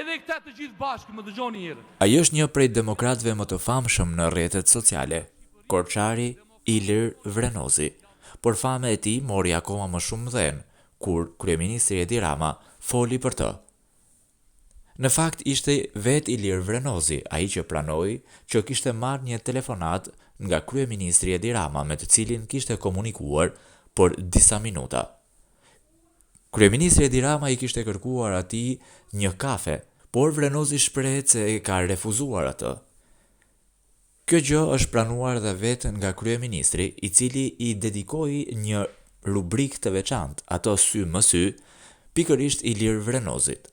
Edhe këta të gjithë bashkë, më dëgjoni një herë. Ai është një prej demokratëve më të famshëm në rrjetet sociale, korçari Ilir Vrenozi. Por fama e tij mori akoma më shumë dhenë, kur kryeministri Edi Rama foli për të. Në fakt ishte vetë Ilir Vrenozi ai që pranoi që kishte marrë një telefonatë nga kryeministri Edi Rama me të cilin kishte komunikuar për disa minuta. Kryeministri Edi Rama i kishte kërkuar atij një kafe, por Vrenozi shprehet se e ka refuzuar atë. Kjo gjë është pranuar dhe vetë nga kryeministri, i cili i dedikoi një rubrikë të veçantë, atë sy më sy, pikërisht Ilir Vrenozit.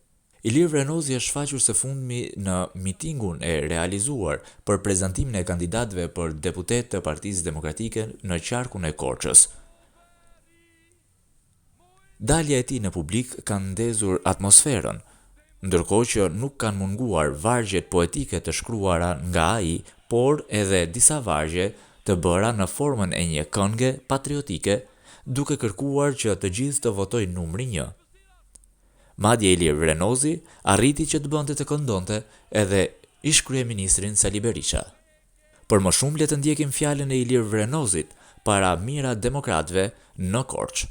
Ilir Vrenozi është shfaqur së fundmi në mitingun e realizuar për prezantimin e kandidatëve për deputetë të Partisë Demokratike në qarkun e Korçës. Dalja e tij në publik ka ndezur atmosferën, ndërkohë që nuk kanë munguar vargjet poetike të shkruara nga ai, por edhe disa vargje të bëra në formën e një kënge patriotike, duke kërkuar që të gjithë të votojnë numrin një. Madje Ilir Vrenozi arriti që të bënte të këndonte edhe ish-kryeministrin Sali Berisha. Për më shumë le të ndjekim fjalën e Ilir Vrenozit para mijëra demokratëve në Korçë.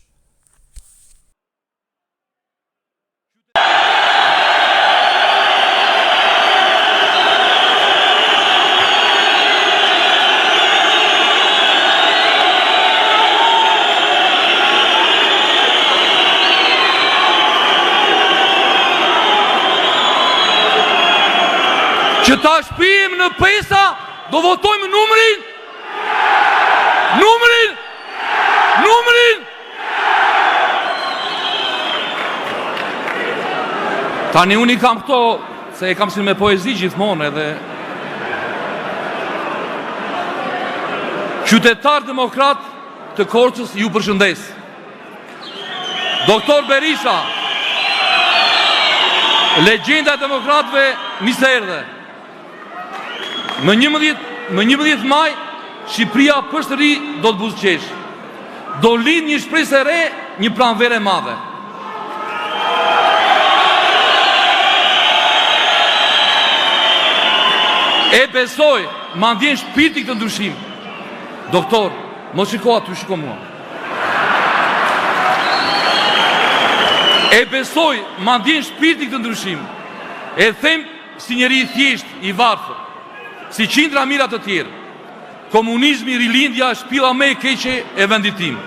Që ta shpijmë në pesa, do votojmë numrin, numrin, numrin. Tani unë i kam këto, se e kam si me poezi gjithmonë edhe... Qytetarë demokratë të Korçës ju përshëndes. Doktor Berisha, legjenda e demokratëve, mirë se erdhe. Më 11, më 11 maj, Shqipëria përsëri do të buzëqeshë. Do lindë një shpresë e re, një pranverë e madhe. E besoj, ma ndjen shpirti këtë ndryshim. Doktor, mos shiko aty, shiko mua. E besoj, ma ndjen shpirti këtë ndryshim. E them si njeri i thjeshtë, i varfër, si qindra mijëra të tjerë. Komunizmi, rilindja, shpilla më e keqe e vendit tim.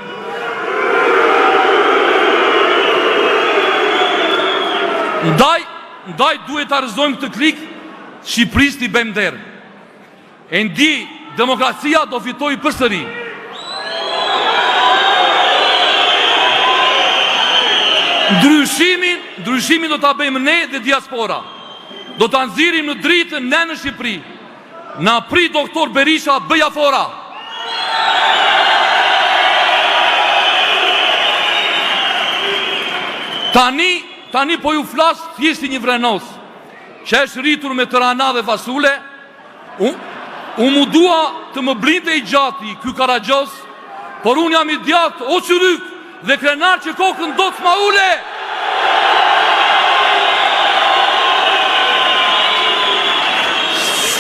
Ndaj, ndaj duhet ta rrëzojmë këtë klikë, Shqipërisë t'i bëjmë nder. E ndjej, demokracia do fitojë përsëri. Ndryshimin, ndryshimin do ta bëjmë ne dhe diaspora. Do ta nxjerrim në dritë ne në Shqipëri. Na prit doktor Berisha bëja fora. Tani, tani po ju flas thjesht si një vrenoz, që është rritur me tarhana dhe fasule, U, u mundua të më blinte i gjati ky karagjoz, por unë jam i djathtë, o çyryk, dhe krenar që kokën dot s'ma ule!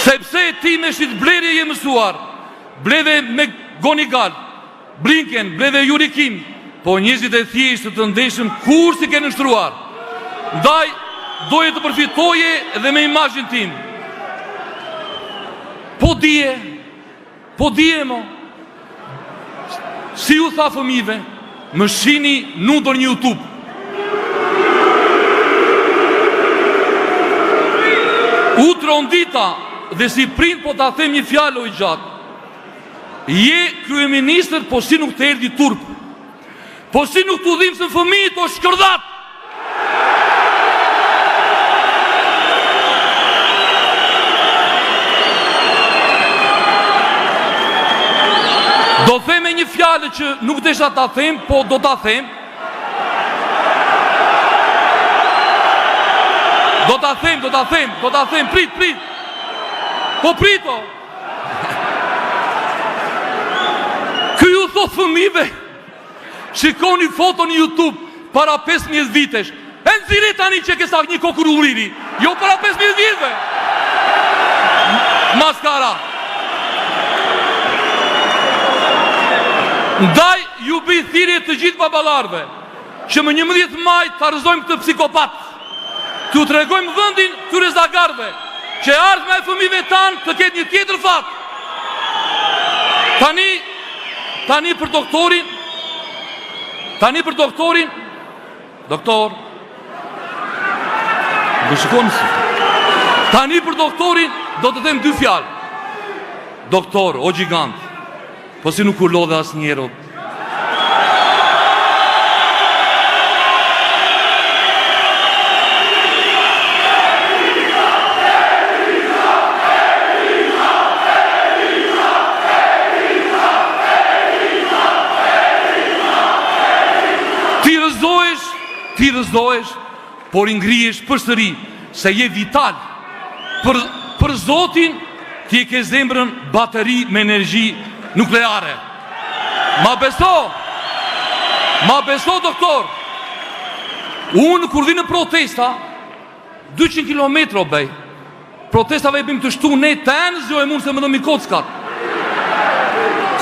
Sepse ti me shitblerje je mësuar, bleve McGonigal, Blinken, bleve Yuri Kim, po njerëzit e thjeshtë të ndershëm kurrë s'i ke nënshtruar. Ndaj, doje të përfitoje dhe me imazhin tim. Po dije, po dije mo, si ju tha fëmijëve, më shihni nudo në YouTube. U trondita dhe si prind po ta them një fjalë o i gjatë. Je kryeministër po si nuk të erdhi turp. Po si nuk t'u dhimbsën fëmijët o shkërdhat. Do them një fjalë që nuk desha ta them, po do ta them. Do ta them, do ta them, do ta them, prit, prit. Po prito. Ky ju thotë fëmijëve, shikoni foto në YouTube para 15 vitesh. E nxirre tani që ke sa një kokërr ulliri. Jo para 15 vjetëve. Maskara. Ndaj ju bëj thirrje të gjithë baballarëve që më 11 maj ta rrëzojmë këtë psikopat. T'u tregojmë vendin këtyre zagarëve që e ardhmja e fëmijëve tanë të ketë një tjetër fat. Tani tani për doktorin tani për doktorin doktor Do shikoni si. Tani për doktorin do të them dy fjalë. Doktor, o gjigant, po si nuk u lodhe asnjëherë, o Ti rrëzohesh, ti rrëzohesh, por ngrihesh përsëri se je vital. Për për Zotin ti e ke zemrën bateri me energji nukleare. Ma beso! Ma beso doktor! Unë kur vi në protesta 200 km o bej. Protestave i bëjmë të shtunë ne të enë zgjohem unë se më dhëmbin kockat.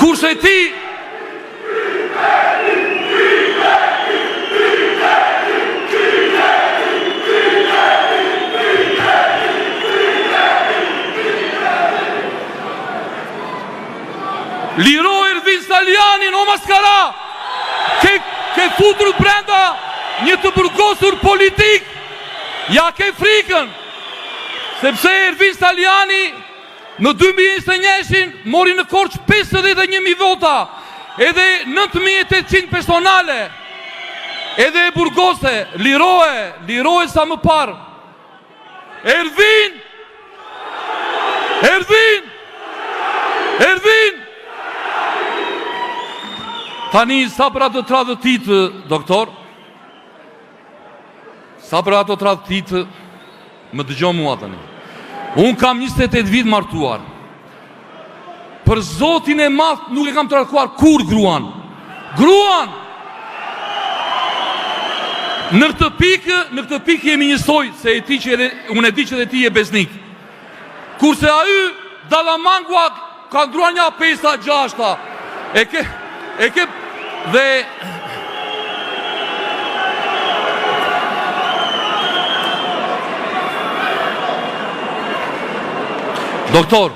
Kurse ti Liro Ervin Salianjin, o maskara! Ke, ke futur brenda një të burgosur politik! Ja ke frikën! Sepse Ervin Salianji në 2021-shin mori në Korçë 51.000 vota edhe 9.800 personale edhe e burgose, liroe, liroe sa më parë. Ervin! Ervin! Ervin! Tani, sa për ato tradhëtitë, doktor? Sa për ato tradhëtitë, më dëgjo mua tani. Unë kam 28 vit martuar. Për zotin e madh nuk e kam tradhtuar kurrë gruan. Gruan! Në këtë pikë, në këtë pikë jemi njësoj, se e ti që edhe, unë e di që edhe ti je besnik. Kurse ai, dallamangua, ka ndruar nja pesa, gjashta. E ke, e ke, dhe... Doktor,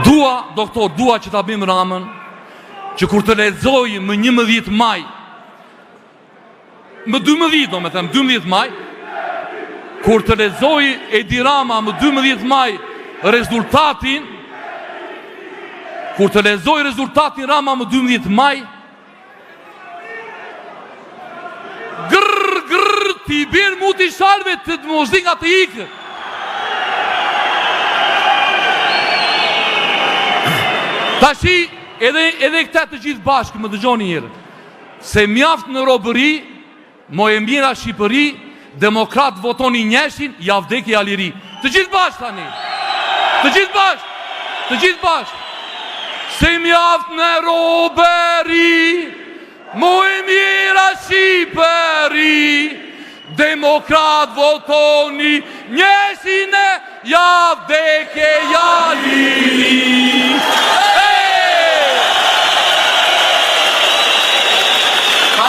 Dua, doktor, dua që ta bëjmë Ramën, që kur të lexojë më 11 maj, më 12, do me them, 12 maj, kur të lexojë Edi Rama më 12 maj rezultatin, kur të lexojë rezultatin Rama më 12 maj, Grrr, grrr, t'i bjerë muti shalëve të të mos di nga të ikë. Tashi, edhe, edhe këta të gjithë bashkë, më dëgjoni njëherë, se mjaft në robëri, moj e mjera Shqipëri, demokrat votoni njëshin, ja vdekje ja liri. Të gjithë bashkë tani! Të gjithë bashkë! Të gjithë bashkë! Se mjaft në robëri, moj e mjera Shqipëri, demokrat votoni njëshin e ja vdekje ja liri.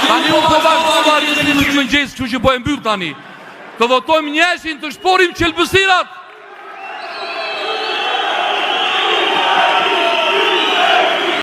Tani unë po vazhdova rritë në mëngjes, kështu që po e mbyll tani. Të votojmë njëshin të shporrim qelbësirat.